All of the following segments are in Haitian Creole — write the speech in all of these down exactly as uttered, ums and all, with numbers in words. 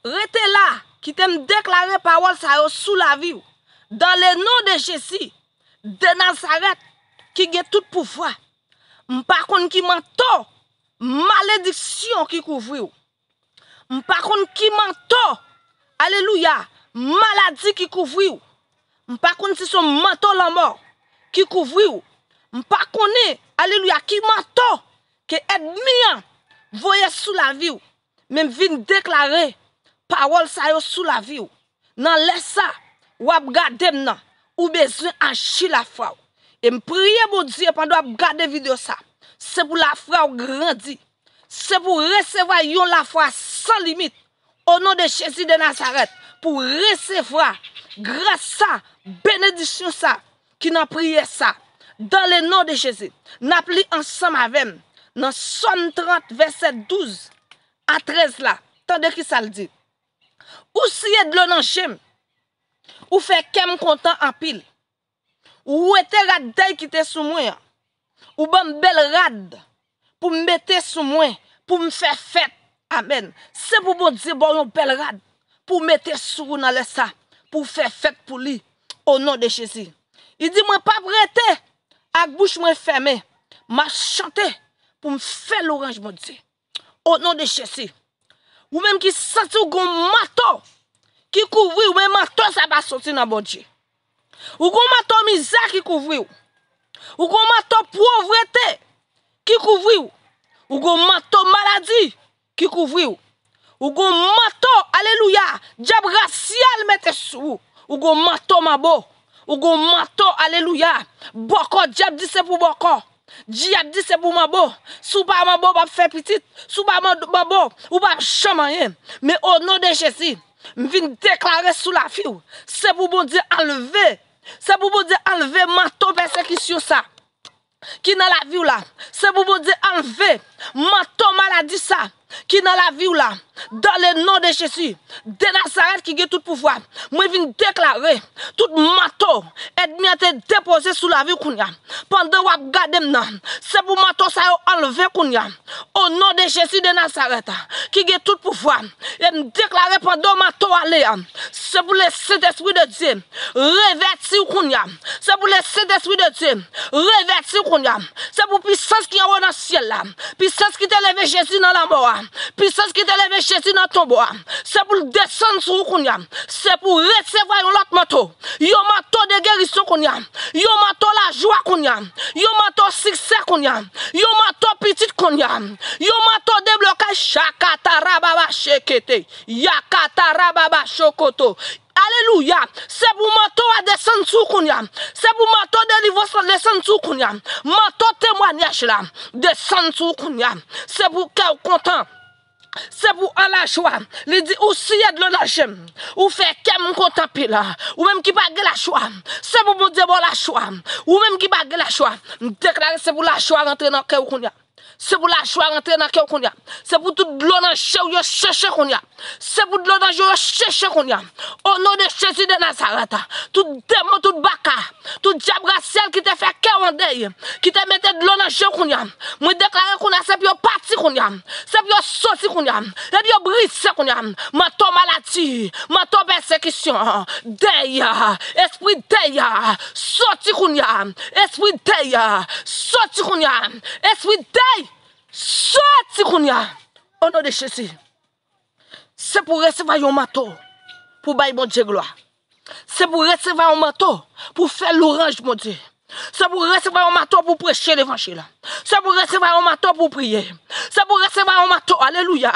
Rete la, kite m deklare pawòl sa yo sou lavi w. Dans le nom de Jésus de Nazareth, ki gen tout pouvwa. M pa konn ki manto malediksyon ki kouvri w. M pa konn ki manto, alelouya, maladi ki kouvri w. M pa konn si se yon manto lanmò ki kouvri w. M pa konnen, alelouya, ki manto ke ènmi an voye sou lavi w. Men m vin deklare pawòl sa yo sou lavi w. Nan lè sa, w ap gade m nan, ou bezwen aji lafwa w. E m priye Bondye pandan w ap gade videyo sa, se pou lafwa w grandi. Se pou w resevwa yon lafwa san limit. O non de Jezi de Nazarèt, pou w resevwa gras sa, benediksyon sa, ki nan priyè sa. Dans le nom de Jésus, n ap li ansanm avè m nan Sòm trant, vèsè douz a trèz la. Tande ki sa l di. Ou siye dlo nan je m, ou fè kè m kontan anpil. Ou wete rad dèy ki te sou mwen an. Ou ban m bèl rad pou m mete sou mwen, pou m fè fèt. Amèn. Se pou Bondye ba w yon bèl rad pou w mete sou ou nan lè sa, pou w fè fèt pou li, o non de Jezi. Li di, mwen p ap rete ak bouch mwen fèmen. M ap chante pou m fè lwanj Bondye. O non de Jezi. Ou menm ki santi w gon manto ki kouvri w, men manto sa pa soti nan Bondye. Ou gon manto mizè ki kouvri w. Ou gon manto povrete ki kouvri w. Ou gon manto maladi ki kouvri w. Ou gon manto, alelouya, dyab rasyal mete sou ou. Ou gon manto manbo. Ou gon manto, alelouya, bòkò, dyab di se pou bòkò. Dyab di se pou manbo. Si w pa manbo, w p ap fè pitit. Si w pa man-, manbo, ou p ap janm anyen. Men o non de Jezi, m vin deklare sou lavi w, se pou Bondye anlve. Se pou Bondye anlve manto pèsekisyon sa ki nan lavi w la. Se pou Bondye anlve manto maladi sa ki nan lavi w la. Dans le nom de Jésus de Nazareth ki gen tout pouvwa, mwen vin deklare tout manto ènmi an te depoze sou lavi w kounye a. Pandan w ap gade m nan, se pou manto sa yo anlve kounye a. O non de Jezi de Nazarèt, ki gen tout pouvwa, e m deklare pandan w manto ale a, se pou Lesentespri de Dye revèti w kounye a. Se pou Lesentespri de Dye revèti w kounye a. Se pou pisans ki anwo nan syèl la, pisans ki te leve Jezi nan lanmò a, pisans ki te leve Jezi nan tonbo a, se pou l desann sou ou kounye a. Se pou w resevwa yon lòt manto, yon manto de gerizon kounye a, yon manto lajwa kounye a, yon manto siksè kounye a, yon manto pitit kounye a, yon manto deblokaj. Shakatarababa shekete, yakatarababa shokoto. Alelouya. Se pou manto a desann sou kounye a. Se pou manto delivrans lan desann sou kounye a. Manto temwanyaj la desann sou kounye a. Se pou kè w kontan. Se pou an lajwa. Li di, ou siye dlo nan je m. Ou fè kè m kontan pil. Ou menm ki pa gen lajwa, se pou Bondye ba w lajwa. Ou menm ki pa gen lajwa, m deklare se pou lajwa rantre nan kè w kounye a. Se pou lajwa rantre nan kè w kounye a. Se pou tout dlo nan je w yo seche kounye a. Se pou dlo nan je w yo seche kounye a. O non de Jezi de Nazarèt, tout demon, tout baka, tout dyab rasyal ki te fè kè w an dèy, ki te mete dlo nan je w kounye a, mwen deklare kounye a se pou yo pati kounye a. Se pou yo soti kounye a. Se pou yo brize kounye a. Manto maladi, manto pèsekisyon, dèy, espri dèy, soti kounye a. Espri dèy, soti kounye a. Espri dèy, soti kounye a. O non de Jezi. Se pou w resevwa yon manto pou bay Bondye glwa. Se pou w resevwa yon manto pou fè lwanj Bondye. Se pou w resevwa yon manto pou preche levanjil. Se pou w resevwa yon manto pou priye. Se pou w resevwa yon manto, alelouya.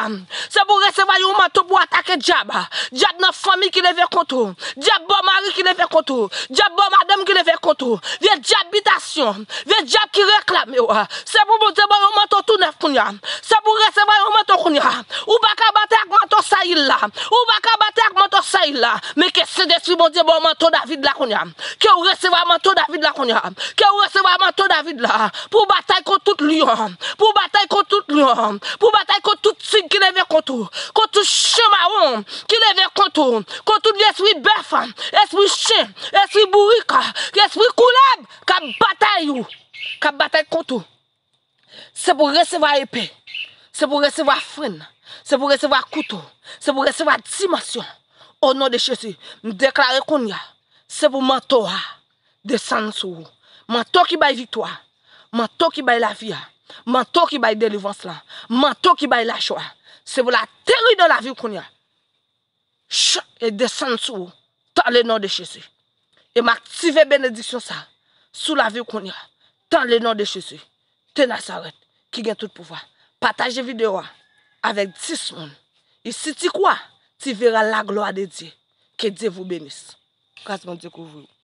Se pou w resevwa yon manto pou atake dyab. Dyab nan fanmi ki leve kont ou. Dyab bò mari ki leve kont ou. Dyab bò madanm ki leve kont ou. Vye dyab bitasyon. Vye dyab ki reklame w. Se pou Bondye ba w yon manto tou nèf kounye a. Se pou w resevwa yon manto kounye a. Ou pa ka batay ak manto Sayil la. Ou pa ka batay ak manto Sayil la. Men ke Sentespri Bondye ba w manto David la kounye a. Ke w resevwa manto David la kounye a. Ke w resevwa manto David la. Pou w batay kont tout lyon. Pou w batay kont tout lyon. Pou w batay kont tout tig ki leve kont ou. Kont tout chen mawon ki leve kont ou. Kont tout lespri bèf. Espri chen. Espri bourik. Espri koulèb. K ap batay ou. K ap batay kont ou. Se pou w resevwa epe. Se pou w resevwa frenn. Se pou resevwa kouto. Se pou resevwa dimansyon. O non de Jezi, m deklare kounye a, se pou manto a desann sou ou. Manto ki bay viktwa. Manto ki bay lavi a. Manto ki bay delivrans lan. Manto ki bay lajwa. Se pou l ateri nan lavi w kounye a. Ch- e desann sou ou. Dans le nom de Jésus. E m aktive benediksyon sa sou lavi w kounye a. Dans le nom de Jésus de Nazareth, ki gen tout pouvwa. Pataje videyo a avèk dis moun. E si tu crois, tu verras la gloire de Dieu. Que Dieu vous bénisse. Gras Bondye kouvri w.